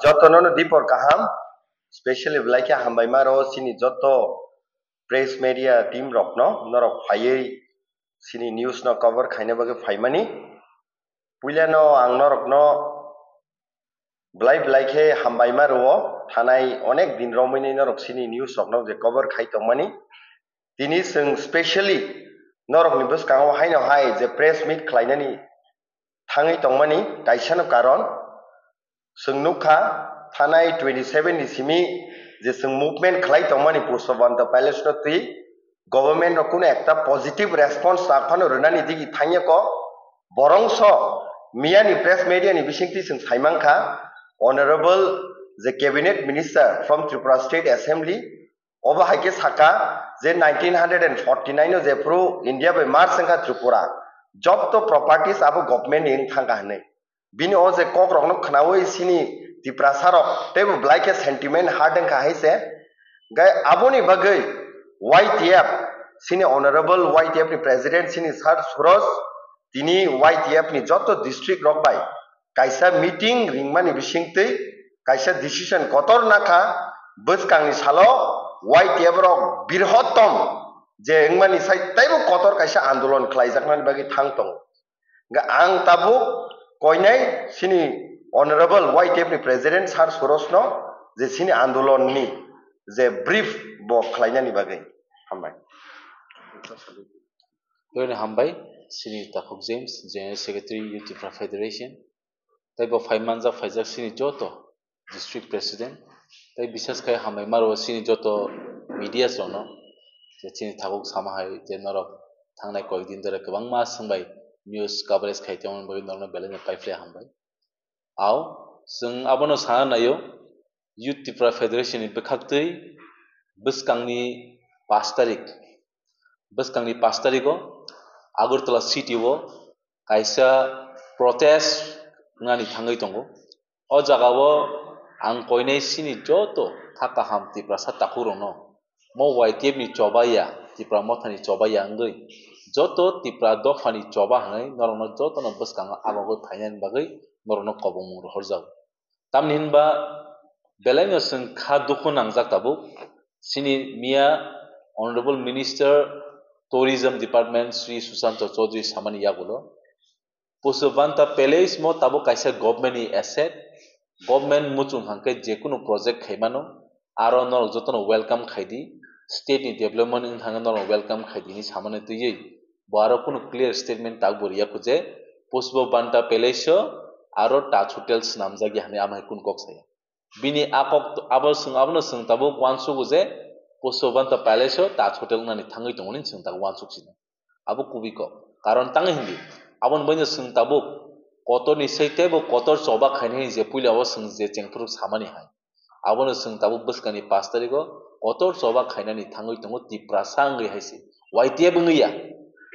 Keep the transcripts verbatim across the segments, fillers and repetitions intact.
Jotono no dipor kaham, specially belai khe hambai ma rwo chini joto press media team rokno, norok phaiwi chini news no cover khaina bagwi phaimani. Puilano ang norokno belai belai khe hambai ma rwo, thanai onek din romwi norok chini news rokno je cover khai tongmani. Tini chwng specially norokni bwskango haino hai je press meet khlainani thangwi tongmani kaisano karon. Chwng nukha, thanai twenty seven ni simi je chwng movement khlai tongmani Pushpabanta Palace no twi government no kuno ekta positive response ta phano rwnani digi thangya ko. Borongso miyani press media ni bisingtwi chwng saimankha, Honorable je Cabinet Minister from Tripura State Assembly, obo hai khe saka je nineteen forty nine o jephru India bai merge wngkha Tripura, jobto properties abo government ni wng thangkha hwnwi. Bini o je kok rokno khnaui chini Tiprasa rok teibo belai khe sentiment hurt wngkha hai se. Gai aboni bagwi Y T F, chini Honorable Y T F ni President chini Sir Suroj, tini Y T F ni joto district rok bai kaisa meeting ringmani bisingtwi kaisa decision kotor nakha, bwskangni salo Y T F rok birhotom je wngmani sai teibo kotor kaisa andolon khlaijaknani bagwi thang tongo. Hingkhe ang tabuk koinai chini Honorable Y T F ni President Sir Suroj no je chini andolon ni je brief bo khlainani bagwi. Hambai. Tei hambai, chini Takhuk James, General Secretary, Youth Tripura Federation, tei bo phai manjak, phaijak chini joto District President, tei bises khe hambai ma rwo chini joto media rokno, je chini takhuk sama hai je norok thangnai koyek din dore kwbangma swngbai news coverage khai tongmani bagwi norokno belai no paiphlai hambai. Ao, chwng abono sana naio, Youth Tripura Federation ni bwkhaktwi bwskangni pash tarik, bwskangni pash tarigo Agartala city o kaisa protest wngnani thangwi tongo. O jagao ang koinai chini joto kha kaham Tiprasa takhukrokno mo Y T F ni choba ya, Tipra Mothani choba ya wngwi joto Tipra dophani choba hwnwi norokno jotono bwskango agogwi phainani bagwi norokno kobongmung rohorjago. Tamni hinba belaino chwng kha dukhu nangjak tabuk. Chini miya Honorable Minister Tourism Department Shri Sushanta Chaudhary samani yagulo Pushpabanta Palace mo tabuk kaisa government ni asset, government muchung hangkhe jekunu project khaimano, aro norok jotono welcome khaidi, state ni development wng thangkhe norok welcome khaidi hinwi samani twiwi bo aro kunu clear statement tabukbo riya kho je Pushpabanta Palace o aro Taj Hotel swnamjakya hinwi amahai kunu kok saya. Bini a kok abo chwng, abono chwng tabuk uansugo je Pushpabanta Palace o Taj Hotel wngnani thangwi tongo hinwi chwng tabuk uansuk sino. Abo kubui kok. Karon tangwi hindi, aboni baino chwng tabuk kotorni sei teibo kotor choba khainai je puila o chwng je chengphuru samani hai. Abono chwng tabuk bwskangni pash tarigo kotor choba khainani thangwi tongo Tiprasa wngwi hai se. Y T F wngwi ya.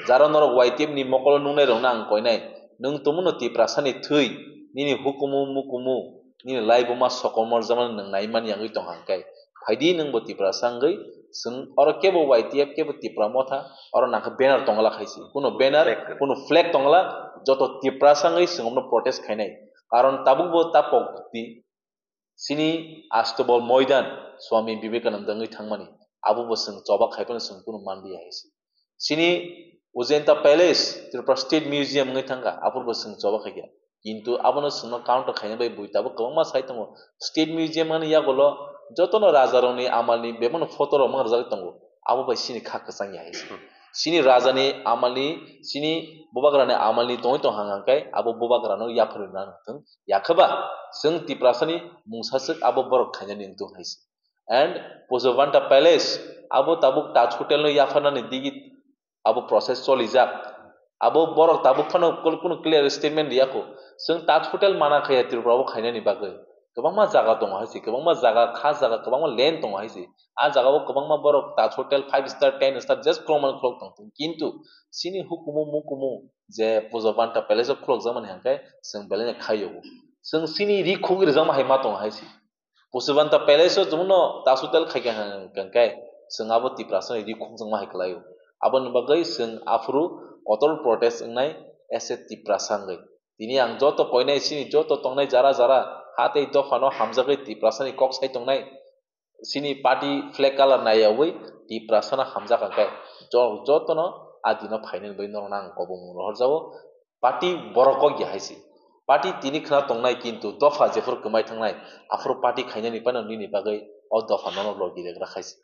Jaro norok Y T F ni mokolo nungnai rokno ang koinai. Nwng tongmano Tiprasani thwi, nini hukumu mukumu, nini laibuma sokomor jamani nwng naimani yangwi tong hangkai. Phaidi nwngbo Tiprasa wngwi, chwng oro kebo Y T F kebo Tipra Motha, oro nangkhe banner tongla khaisi. Kuno banner, Flag. Kuno flag tongla, joto Tiprasa wngwi chwng omno protest khainai. Karon tabukbo ta pok di, chini Astobol Moidan Swami Vivekananda wngwi thangmani, abobo chwng choba khaiphano chwng kuno manliya hai se. Chini Ujanta Palace, Tripura State Museum wngwi thangkha, aphuru bo chwng choba khaikha. Kintu abono chwngno counter khaina bai bui tabuk kwbangma sai tongo. State Museum ani yagulo jotono rajarokni amalni bebakno photo rok mangrwjagwi tongo. Abo bai chini kha kwchang ya hai se. Chini rajani amalni, chini bubagrani amalni tongwi tong hang hang khe abo bubagrano yapharwi nang thung. Yakheba chwng Tiprasani mungsaswk abo borok khainani wng thung hai se. And Pushpabanta Palace abo tabuk Taj Hotel no yapharnani digi abo process cholijak. Abo borok tabuk phano kul-, kunu clear statement riyakho. Chwng Taj Hotel mana khaya Tripura o khainani bagwi. Kwbangma jaga tongo hai se, kwbangma jaga, kha jaga, kwbangma land tongo hai se. A jaga o kwbangma borok Taj Hotel five star, ten star just khulokmani khulok tong thung. Kintu chini hukumu mukumu je Pushpabanta Palace o khulokjakmani hangkhe chwng belai no khaio. Chwng chini ri khugwi rwjakma hai ma tongo hai se. Pushpabanta Palace o chwngno Taj Hotel khaikha hwnkhe chwng abo Tiprasani ri khukjakma hai kwlaio. Aboni bagwi chwng aphuru kotor protest wngnai as a Tiprasa wngwi. Tini ang joto koinai chini joto tongnai jara jara Ha tei dophano hamjagwi Tiprasani kok sai tongnai. Chini party flag colour naiyawi Tiprasano hamjak hwnkhe jo-, jotono a dino phainani bagwi norokno ang kobongmung rohorjago. Party borok kok ya hai se. Party tini khna tongnai, kintu dopha jephuru kwmai thangnai, aphuru party khainani phano nini bagwi o dopha nono logi regra khai se.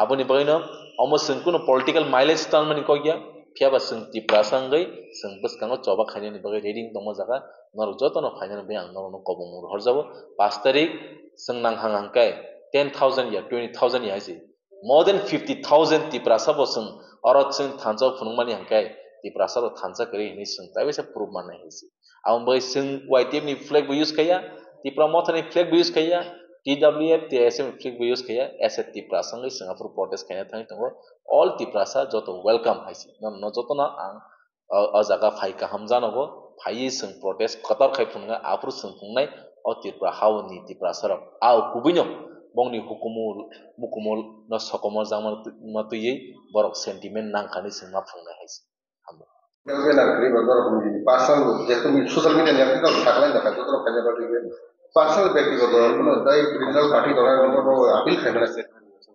Aboni bagwino omo chwng kunu political mileage tanmani kok ya, phiya ba chwng Tiprasa wngwi chwng bwskango choba khainani bagwi ready wng tongma jaga, norok jotono phainani bagwi ang norokno kobongmung rohorjago. Pash tarik chwng nang hang hang khe ten thousand ya twenty thousand ya hai se. More than fifty thousand Tiprasa bo chwng oro chwng thansa o phunukmani hwnkhe Tiprasa rok thansa kwrwi hinwi chwng tai waisa proof mannai hai se. Aboni bagwi chwng Y T F ni flag bo use khaiya, Tipra Motha ni flag bo use khaiya, T W F, T S F ni flag bo use khaiya, as a Tiprasa wngwi chwng aphuru protest khaina thangwi tongo. All Tiprasa joto welcome hai se. No, no jotono ang o, o jaga phai kaham janogo, phaiwi chwng protest kotor khai phunuknai, aphuru chwng phunuknai o Tripura haoni Tiprasa rok. A o kubuino bongni hukumu mukumu no sokomo jangma twi-, ma twiwi borok sentiment nangkha hinwi chwng ma phunuknai hai se. Hambai. Personal, jehetu social media ni appeal kok sakhlai da, joto rok khaina bagwi personal, byaktigoto, kono dai regional party dora, joto rok appeal khaimani.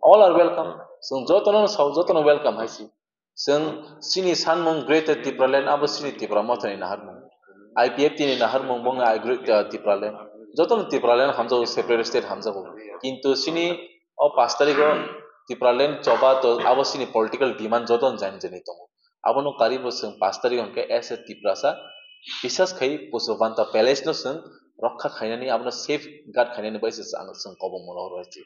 All are welcome. Chwng jotono sao, jotono welcome hai se. Chwng chini sanmung Greater Tipraland abo chini Tipra Mothani naharmung. I P F T ni naharmung bongni I Greater Tipraland. Jotono Tipraland hamjago, separate state hamjago. Kintu chini o pash tarigo Tipraland choba to abo chini political demand jotono jani jani tongo. Abono karibo chwng pash tarigo hwnkhe as a Tiprasa bisas khai Pushpavanta Palace no chwng rokha khainani, abono safeguard khainani bai se chwng kobongmung rohor bai se.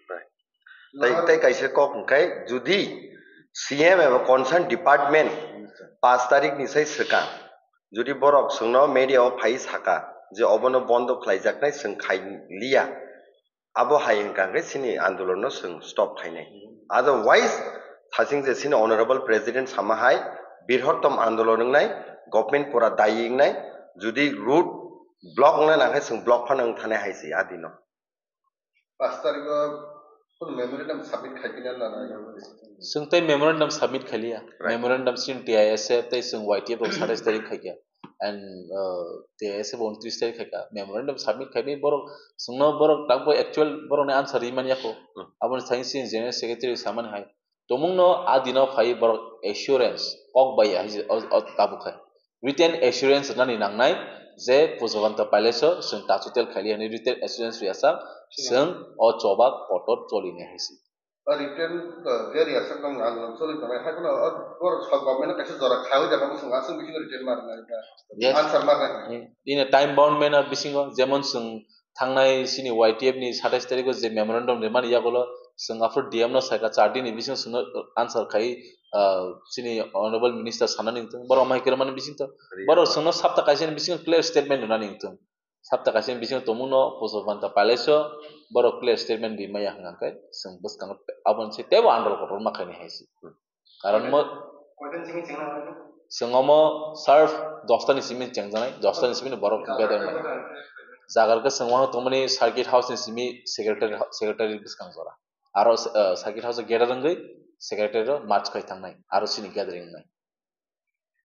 Tai, tai kaisa kok hwnkhe, judi C M eba concern department pash tarik ni sai swkang, judi borok chwngno media o phai saka je obono bondo khlaijaknai, chwng khai liya, abo hai hwnkha hwnkhe chini andolon no chwng stop khainai. Otherwise, thasing je chini honorable president sama hai, birhottom andolon wngnai, government pura dayi wngnai, judi road block wngnai nangkhe chwng block phano wng thanai hai se adino. Pash tarigo kunu memorandum submit khai pina na na. Chwng tei memorandum submit khai liya. Right. Memorandum chini T I S F tei chwng Y T F rok satais tarik khai kha. And, uh, T I S F bo untris tarik khai kha. Memorandum submit khai bai borok chwngno borok takbo actual borokni answer rimani yako. Hmm. Aboni thani chini general secretary samani hai. Tumungno a dino phai borok assurance kok bai ya hai o, o tabuk khai. Written assurance rwnani nangnai je Pushpavanta Palace o chwng tachutel khaili hwnwi written assurance rwya sak, chwng o choba kotor cholinai hai se. O written, uh, je rwya sak nang ang choli tongnai, hai phano o borok sal government kaisa jora khawi jaga bwswng aswk bisingo written ma rwnai da. Yes. Answer ma rwnai. In a time bound manner bisingo, jemon chwng thangnai chini Y T F ni satais tarikh o je memorandum rimani yagulo chwng aphuru D M no saikha, char din ni bisingo chwngno answer khai, ah, chini honorable minister sana ningtong, borok mai kwrwmani bisingtwi borok chwngno sapta kaisa ni bisingo clear statement rwna ningtong, sapta kaisa ni bisingo tongmungno Pushpavanta Palace o borok clear statement rimaya hwnkha khe chwng bwskango aboni se teibo andolon kotorma khainai hai se. Karon mo, chwng omo sharp dosta ni simi chengjaknai, dosta ni simi borok gather wngnai. Jaga rwkhe chwng uansuk tongmani circuit house ni simi secretary, secretary bwskang jora. Aro, uh, circuit house o gather wngwi secretary o march khai thangnai, aro chini gathering wngnai.